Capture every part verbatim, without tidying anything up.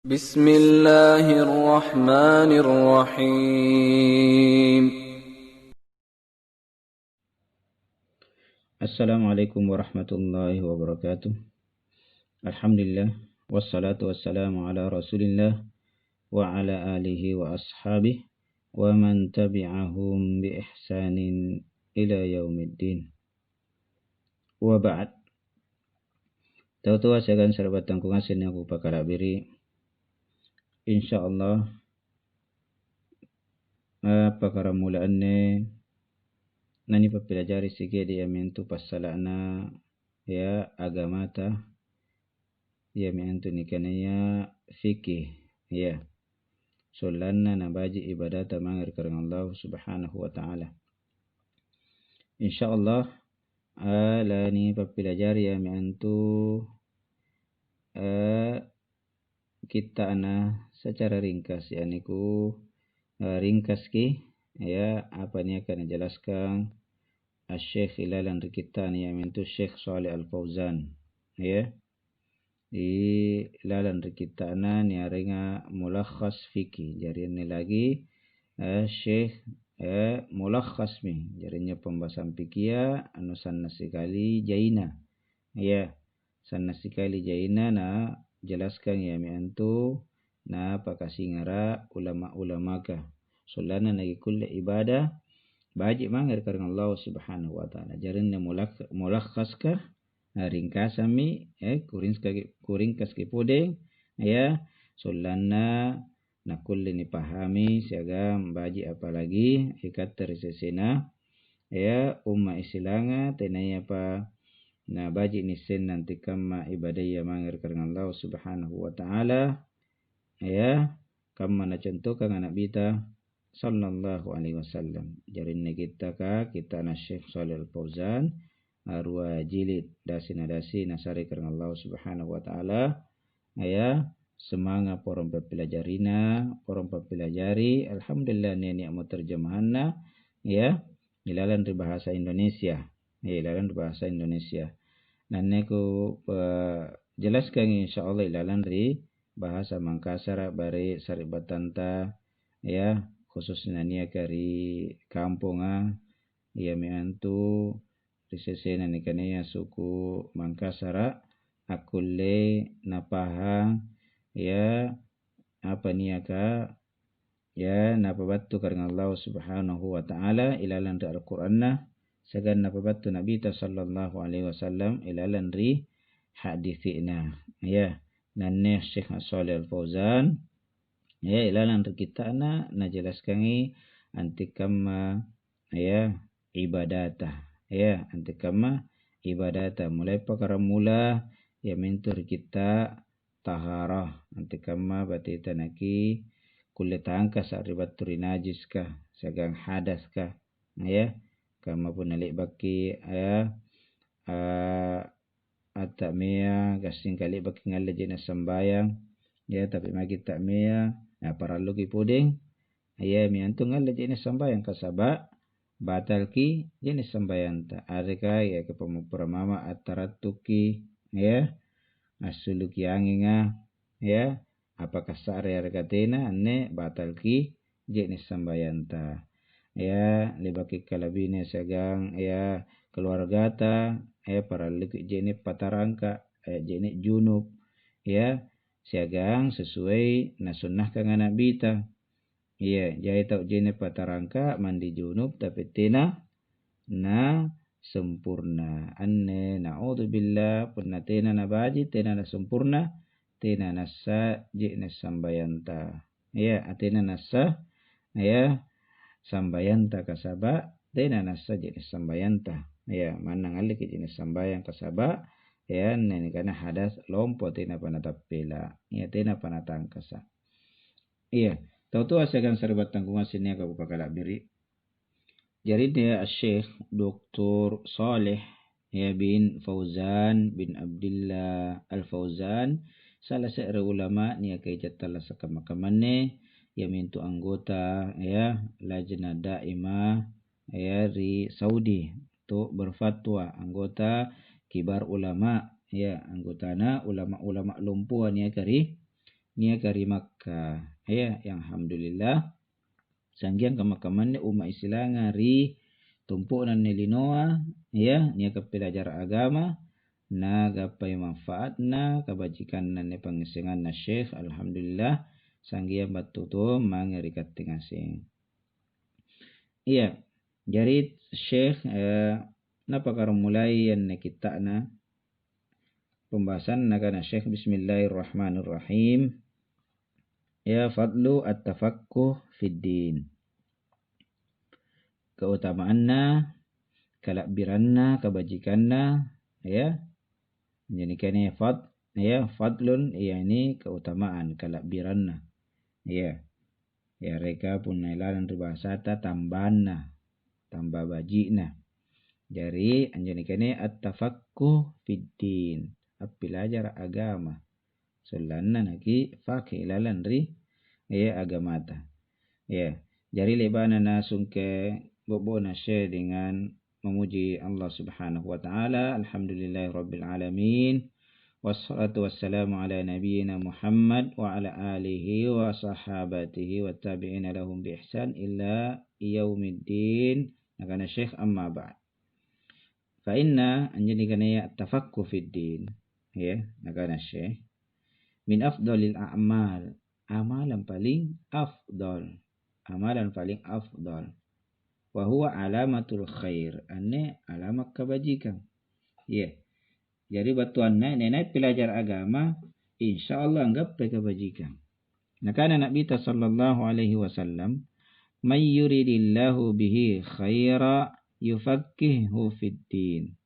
بسم الله الرحمن الرحيم. Assalamualaikum warahmatullahi wabarakatuh. Alhamdulillah, wassalatu wassalamu ala Rasulillah wa ala alihi wa ashabihi wa man tabi'ahum bi ihsanin ila yaumiddin. Wa ba'd. Tau toa siagang sari'battangku ngaseng niaka kupakala'biri. Insya Allah, eh, pakkaramulanna nanipappilajari sikidi iamintu passala'na, ya, agamata, iami antu nikanaya fikih, ya. Sollanna nabaji' ibadata mange ri karaeng Allah Subhanahu wa Ta'ala. Insya Allah, eh, lanipappilajari iami antu, eh, kitta'na secara ringkas, ya'ni ku, eh, ringkaski, ya, apa niaka najalaskang Asy-Syaikh ilalang ri kitta'na, iamintu Syaikh Shalih Al-Fauzan, ya. Ilalang ri kitta'na niarenga Mulakhas Fikih. Jari anne lagi, eh, Syaikh, eh, Mulakhasmi. Jari anjo pembahasan fikiha anu sanna' sikali jaina. Ya, sanna' sikali jaina najalaskang iami antu napakasingara' ulama-ulamaka. Sollanna nakikulle ibadah baji' mange ri karaeng Allah Subhanahu wa Ta'ala. Jari anne mulak-, mulakhaska, na ringkasammi, eh, kuringkaki-, kuringkaski podeng, ya, sollanna nakkulle nipahami siagang baji', apalagi ikatte ri sesena, ya, umma' Isilanga, tenayapa nabaji' nissenna antekamma ibadaya mange ri karaeng Allah Subhanahu wa Ta'ala, ya, kamma nacontokanga Nabita sallallahu alaihi wasallam. Jari anne kittaka, kitta'na Syaikh Shalih Al-Fauzan, arua jilid, dasi na dasi nasare ri karaeng Allah Subhanahu wa Ta'ala, ya, semanga' poro pappilajarina, poro pappilajari, alhamdulillah nia'-nia'mo terjemahanna, ya, ilalang ri bahasa Indonesia. Ya, ilalang ri bahasa Indonesia. Nanne ku, eh, jelaskangi insya Allah ilalang ri bahasa Mangkasara' bare sari'battanta, ya, khususna niaka ri kamponga, iami antu ri sesena nikanaya suku Mangkasara', akkulle napahang, ya, apa niaka, ya, napabattu karaeng Allah Subhanahu wa Ta'ala ilalang ri Al-Qur'anna, siagang napabattu Nabita sallallahu alaihi wasallam ilalang ri hadisi'na. Ya, nanne Syekh Shalih Al-Fauzan, ya, ilalang ri kitta'na najelaskangi antekamma, ya, ibadata. Ya, antekamma ibadata. Mulai pakkaramula, iamintu ri kitta' taharah, antekamma bateta naki kulle tangkasa' ri battu ri najiska, siagang hadaska, ya. Kamma punna le'bakki, ya, a, atta'mea, gassingka le'baki ngalle je'ne' sambayang, ya, tapi maki ta'mea, na paralluki podeng, iami antu ngalle je'ne' sambayang, kasaba' batalki je'ne' sambayanta. Areka, ya, kapammopporang mama attarattukki, ya, assuluki anginga, ya, apakah sa'ra yareka tena, anne batalki je'ne' sambayanta. Ya, le'baki kalabine siagang, ya, keluargata, ya, paralluki je'ne' patarangka, ya, je'ne' junub, ya, siagang sesuai nasunnahkanga Nabita. Iya, jai tau je'ne' patarangka mandi junub, tapi tena na sempurna. Anne, naudzubillah, punna tena nabaji', tena nasempurna, tena nassa je'ne' sambayanta. Iya, tena nassa, iya, sambayanta, kasaba' tena nassa je'ne' sambayanta. Iya, manna ngalleki je'ne' sambayang, kasaba', iya, anne nikana hadas lompo, tenapa natappela. Iya, tenapa natangkasa'. Iya, tau toa siagang sari'battangku ngaseng niaka kupakala'biri. Jari, nia' Syekh Doktor Saleh, ya, bin Fauzan bin Abdillah Al Fauzan, sala se're ulama niaka ija' tallasaka kamma-kammanne, iamintu anggota, ya, Lajna Daimah, ya, ri Saudi, to berfatwa, anggota kibar ulama, ya, anggotana ulama-ulama lompoa niaka ri niaka ri Makkah. Ya, yang alhamdulillah, sanggiang kamma-kammanne umma' Islanga ri tompo'na anne linoa, ya, niaka pelajara agama, nagappai manfaatna, kabajikanna anne pangngissenganna Syekh, alhamdulillah, sanggiang battu to mange ri katte ngaseng. Iya, jari Syekh, eh, napakkaramulai anne kitta'na pembahasan nakana Syekh, "Bismillahirrahmanirrahim. Ya, fadlu at-tafaqquh fid din." Keutamaanna, kala'biranna, kabajikanna, ya. Jadi kene fad-, ya, fadlun, yakni keutamaan, kala'biranna. Ya. Yareka punna ilalang ri bahasata tambanna, tamba baji'na. Jari, anjo nikanaya at-tafaqquh fid din, appilajara agama. Sollanna naki faqih ilalang ri, eh, agamata. Ya, jari le'ba'na nasungke bo'bo'na Syekh dengan memuji Allah Subhanahu wa Ta'ala. Alhamdulillahirabbil alamin. Wassalatu wassalamu ala nabiyyina Muhammad wa ala alihi wa sahabatihi wa tabi'ina lahum bi ihsan ila yaumiddin. Nakana Syekh, "Amma ba'd." Fa inna, anjo nikanaya tafaqquh fid din. Ya, nakana Syekh, "Min afdalil a'mal." Amalan paling afdal. Amalan paling afdal. Wa huwa alamatul khair. Anne alamat kabajikang. Iya. Jadi battuanna, inai-nai pelajar agama, insya Allah anggappai kabajikang. Nakana Nabita sallallahu alaihi wasallam, "May yuridillahu bihi khaira yufaqqihhu fid din."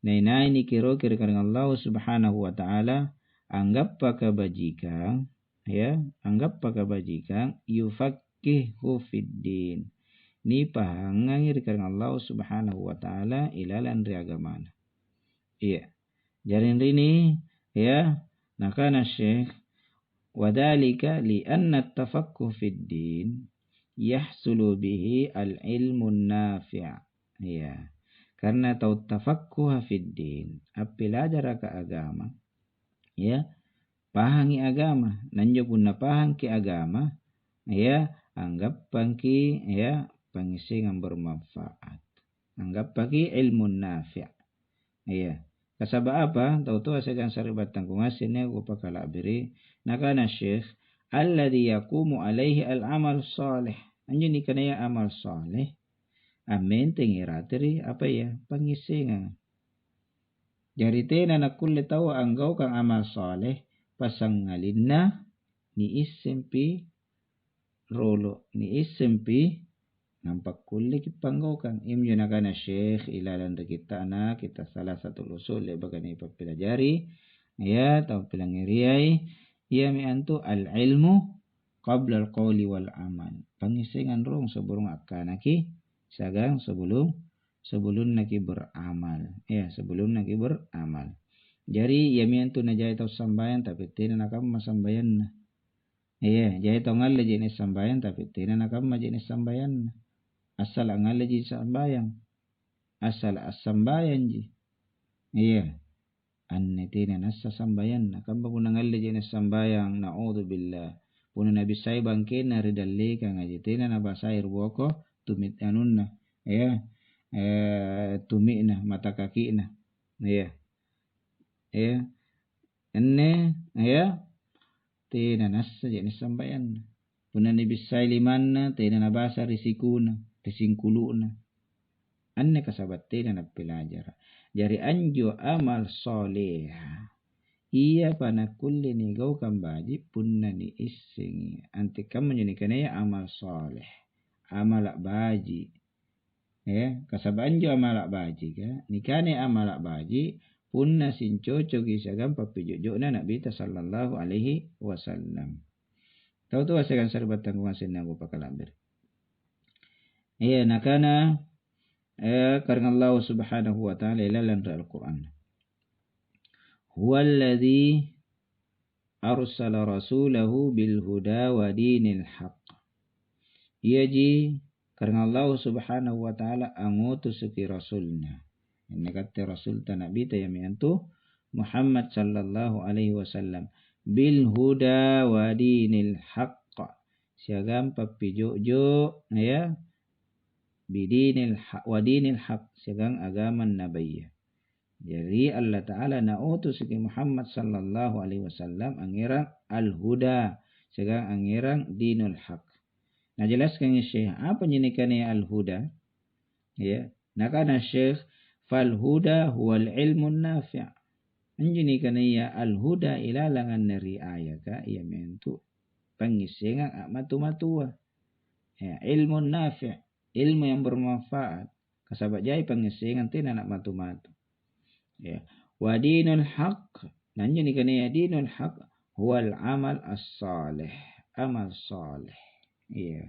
Nai-nai nikiroki ri karaeng Allah Subhanahu wa Ta'ala, anggappa kabajikang, ya, anggappa kabajikang, yufaqqihhu fid din. Nipahangangi ri karaeng Allah Subhanahu wa Ta'ala ilalang ri agamana. Iya. Jari rini, ya, nakana Syekh, "Wa dzalika li anna tafaqquh fid din yahsulu bihi al-ilmun nafi'." Iya. Karena tau tafaqquha fid din, appilajaraka agama, ya, pahangi agama. Nanjo punna pahangki agama, ya, anggappangki, ya, pangngissengang bermanfaat. Anggappaki ilmun nafi'. Iya. Kasaba' apa? Tau toa siagang sari'battangku ngaseng nia kupakala'biri. Nakana Syekh, "Alladzi yaqumu alaihi al-amal salih." Anjo nikanaya amal saleh, ammentengi rate ri apa iya? Pangngissengang. Jari tena nakkulle taua anggaukang amal saleh, pasangalinna niissempi rolo, niissempi nampa kulleki panggaukang. Iminjo nakana Syekh ilalang ri kitta'na, kitta' Salasatul Usul le'baka nipappilajari, ya, tau pilangngeriai, iami antu al-ilmu qablal qauli wal amal. Pangngissengang rong sebelum akkanaki, siagang sebelum, sebelumnaki beramal. Ya, sebelumnaki beramal. Jari, iami antu najai tau sambayang, tapi tena nakamma sambayanna. Iya, jai tau ngalle je'ne' sambayang, tapi tena nakamma je'ne' sambayanna. Assala' ngalleji sambayang. Assala' assambayangji. Iya. Anne tena nassa sambayanna. Kamma punna ngalle je'ne' sambayang, naudzubillah. Punna nabissai bangkenna ri dallekanga ji, tena nabasai ri boko tumi' anunna. Iya. Eh, tumi'na, mata kaki'na. Iya. Iya. Anne, ya, tena nassa je'ne' sambayanna. Punna nibissai limanna, tena nabasa ri sikuna, ri singkulu'na. Anne kasaba' tena nappilajara'. Jari anjo amal soleha, iapa nakkulle nigaukang baji' punna niissengi. Antekammanjo nikanaya amal soleh, amala' baji'. Eh, kasaba' anjo amala' bajika, nikanai amala' baji' punna sincocoki siagang pappijo'jo'na Nabita sallallahu alaihi wasallam. Tau toa siagang sari'battangku ngaseng nia kupakala'biri. Eh, nakana, eh, karaeng Allah Subhanahu wa Ta'ala ilalang ri Al-Qur'an. "Huwallazi arsala rasulahu bil huda wa dinil haq." Iaji karaeng Allah Subhanahu wa Ta'ala angngutusuki Rasulna. Anne katte Rasulta Nabita iami antu Muhammad sallallahu alaihi wasallam. bil huda wa dinil haqq, siagang pappijo'jo', ya, bidinil ha-, wa dinil haq, siagang agama nabaya. Jari, Allata'ala nautusiki Muhammad sallallahu alaihi wasallam angngerang al-huda, siagang angngerang dinul haq. Najelaskangi Syekh, apa anjo nikanaya al-huda? Ya, nakana Syekh, "Fal huda huwal ilmun nafi'." Anjo nikanaya al-huda ilalang anne ri ayaka, iami antu pangngissengang a'matu-matua. Ya, ilmun nafi', ilmu yang bermanfaat. Kasaba' jai pangngissengang tena na'matu-matu. Ya. Wa dinul haq, na anjo nikanaya dinul haq, huwal amal as-salih, amal saleh. Iya.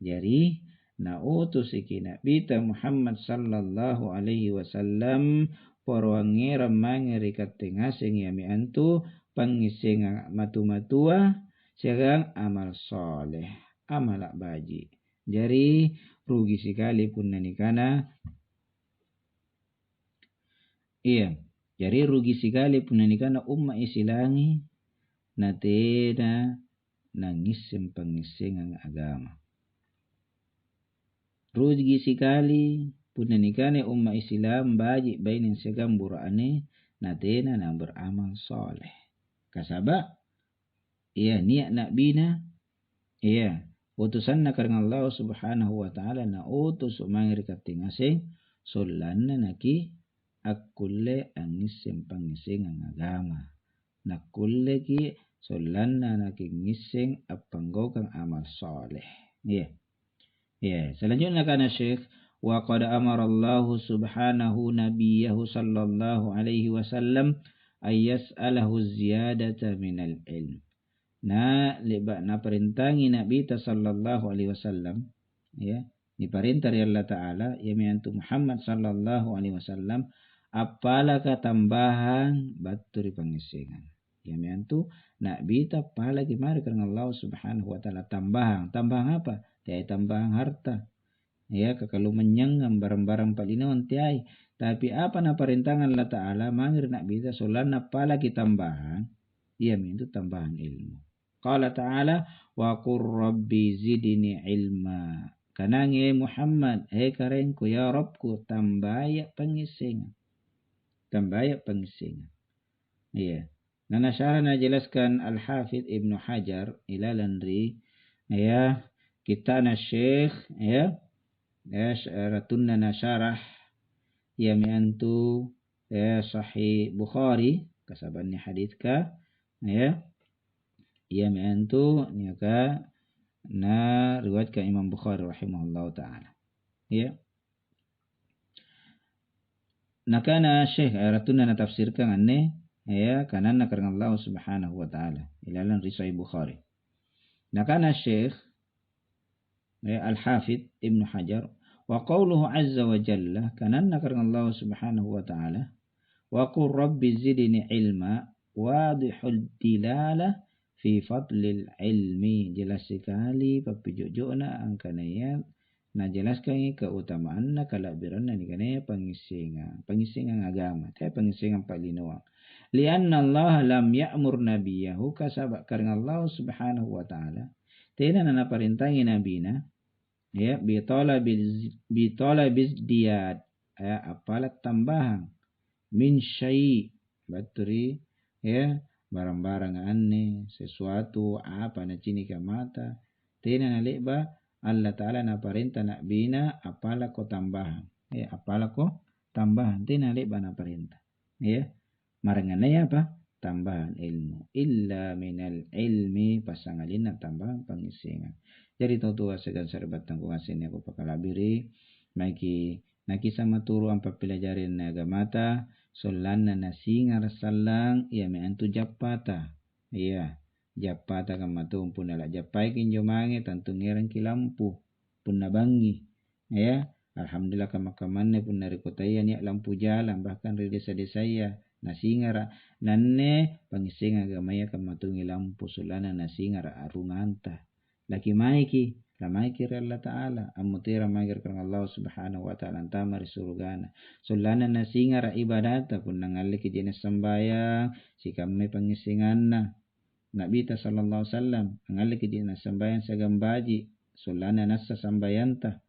Jari, nautusiki Nabita Muhammad sallallahu alaihi wasallam poro angngerang mange ri katte ngaseng, iami antu pangngissengang matu-matua siagang amal saleh, amala' baji'. Jari, rugi sikali punna nikana, iya, jari rugi sikali punna nikana umma' Isilangi natena nangngisseng pangngissengang agama. Rugi sikali punna nikanai umma' Islam baji' baineng siagang bura'ne natena naberamal saleh. Kasaba', iya, nia' na'bina, iya, utusanna karaeng Allahu Subhanahu wa Ta'ala, nautusu' mange ri katte ngaseng, sollanna naki akkulle angngisseng pangngissengang agama. Nakkulleki sollanna nakingngisseng appanggaukang amal saleh. Iya. Iya, selanjutnya nakana Syekh, "Wa qad amarallahu subhanahu nabiyahu sallallahu alaihi wasallam ay yas'alahu ziyadata minal ilm." Na le'ba' naparentangi Nabita sallallahu alaihi wasallam, ya, niparenta ri Allata'ala, iami antu Muhammad sallallahu alaihi wasallam, appalaka tambahang battu ri pangngissengang. Iami antu Nabita palaki mae ri karaeng Allahu Subhanahu wa Ta'ala tambahang. Tambahang apa? Teai tambahang harta. Ya, kakalumanynyangang, barang-barang pa'linoang teai. Tapi apa naparentang Allata'ala mange ri Nabita sollanna palaki tambahang, iamintu tambahang ilmu. Qala ta'ala, "Wa qur rabbi zidni ilma." Kanangi, "He Muhammad, he Karaengku, ya Rabbku, tambaya' pangngissengang." Tambaya' pangngissengang. Iya. Na nasyarah najelaskan Al-Hafidz Ibnu Hajar ilalang ri, ya, kitta'na Syekh, ya, ya, sy-, ratunna nasyarah, iami antu, ya, Sahih Bukhari, kasabanni haditska, ya, iami antu niaka nariwayatkan Imam Bukhari rahimahullahu ta'ala. Ya. Nakana Syekh, eh, ratunna natafsirkan anne, ya, kananna karaeng Allahu Subhanahu wa Ta'ala, ilalang ri Sahih Bukhari. Nakana Syekh, eh, Al-Hafidz Ibnu Hajar, "Wa qauluhu azza wa jalla," kananna karaeng Allahu Subhanahu wa Ta'ala, "Wa qur rabbi zidni ilma," wadihud dilala fi fadlil ilmi, jelas sikali pappijo'jo'na angkanaya najelaskangi keutamaanna kala'biranna nikanaya pangngissengang, pangngissengang agama, teai pangngissengang pa'linoang. Lianna Allah lam ya'mur nabiyahu, kasaba' karaeng Allah Subhanahu wa Ta'ala tena nanaparentangi nabina, ya, bitolabil, bitolabiz diyad, ya, appala' tambahang, min syai', battu ri, ya, barang-barang anne, sesuatu apa nacinika mata, tena nale'ba Allata'ala naparenta na'bina appalako tambahang. Eh, appalako tambahang, tena nale'ba naparenta. Ya, maraengannaya apa? Tambahang ilmu. Illa minal ilmi, passangalinna tambahang pangngissengang. Jari tau toa siagang sari'battangku ngaseng niaka kupakala'biri, maeki Nakisama turu ampappilajari anne agamata, sollanna nasingara' sallang iami antu jappata. Iya, jappata kamma tong punna la'jappaiki injo mange, tantu ngerangki lampu punna bangngi. Iya, alhamdulillah, kamma-kammanne punna ri kotaya nia' lampu jalang, bahkan ri desa-desaya nasingara'. Nanne pangngissengang agamaya kamma tongi lampu, sollanna nasingara' arunganta. Laki maeki, Lamaiki ri Allata'ala, ammuterang mange ri Puang Allahu Subhanahu wa Ta'ala, antama ri surugana. Sollanna nasingara' ibadata, punna ngallekiji nassambayang, sikammai pangngissenganna Nabita sallallahu alaihi wasallam, angngallekiji nassambayang siagang baji', sollanna nassa sambayanta.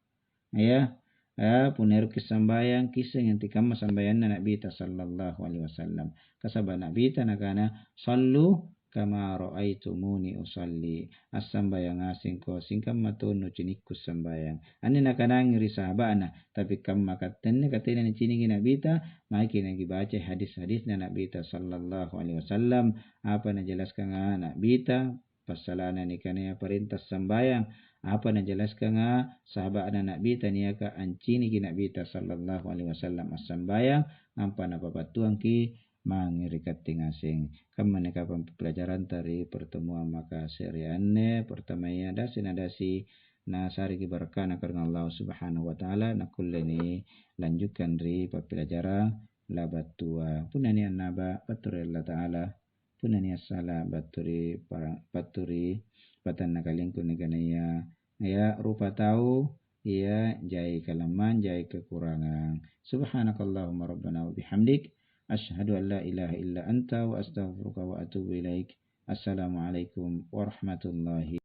Ya, ah, punna eroki sambayang, kissengi antekamma sambayanna Nabita sallallahu alaihi wasallam. Kasaba' Nabita nakana, "Sallu kama ra'aitumuni usalli." Assambayang ngasengko singkamma tonu cinikku sambayang. Anne nakanangi ri sahaba'na, tapi kamma kattenne katena niciniki Nabita, maeki nagibacai hadis-hadisna Nabita sallallahu alaihi wasallam, apa najalaskanga Nabita, passala'na nikanaya parenta sambayang, apa najalaskanga sahaba'na Nabita niaka anciniki Nabita sallallahu alaihi wasallam assambayang, nampa napabattuangki mange ri katte ngaseng. Kammani kapang pelajaranta ri pertemuan maka se're anne, pertamaya dasi nadasi nasareki barakka'na karaeng Allahu Subhanahu wa Ta'ala, nakkulle nilanjutkan ri pappilajarang labattua. Punna nia' annaba battu ri Allata'ala, punna nia' sala battu ri para-, battu ri patanna kalengku nikanaya, ya, rupa tau, iya, jai kalammang, jai kekurangang. Subhanakallahumma rabbana wa bihamdik, asyhadu an la ilaha illa anta wa astaghfiruka wa atubu ilaik. Assalamualaikum warahmatullahi